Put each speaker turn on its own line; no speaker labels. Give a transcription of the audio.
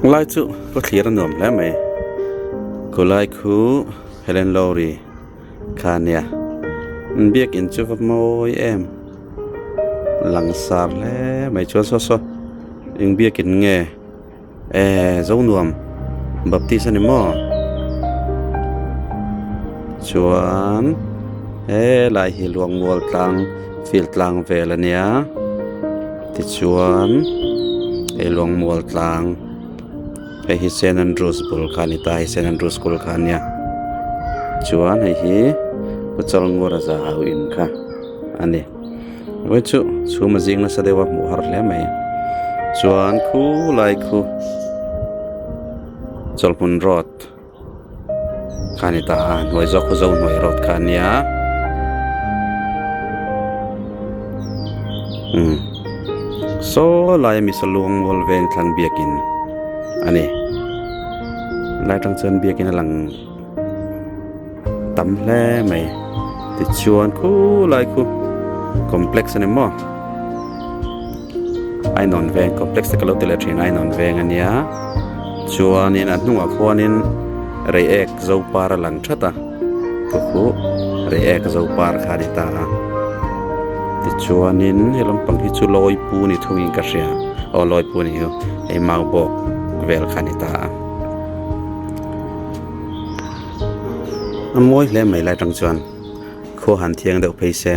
Lai chu ka thlir a nuam hle mai khulai khu Helen Lowry kha ania biakin chu va mawi em langsar hle mai chuan saw saw eng biakin nge. Ehh Zonuam Baptist a ni maw? Chuan helai hi Luangmual tlang field tlang vel a nia tichuan hei Luangmual tlang hei hi Saint Andrews bul kha a ni ta hei Saint Andrews school kha a nia chuan hei hi Pu Chalngura zahau in kha a ni. Vawi chu chhum a zing nasa deuh a hmuh har hle mai chuan khulai khu chawlhhmun road kha a ni ta a hnuai zawk khu zo hnuai road kha a nia umm saw lai ami saw luang mual veng thlang biakin a ni lai atang chuan biakin a lang. Tam hle mai tichuan khulai khu complex a ni maw ainawn veng complex te ka lo ti leh thin ainawn veng a nia chuanin a hnungah khuanin reiek zopar a lang that a khu khu reiek zopar kha a ni ta a tichuanin he lampang hi chu lawipu ni thungin ka hria aw lawipu ni hi hei maubawk vel kha a ni ta a. A mawi hle mai lai tang chuan khua han thiang deuh phei se.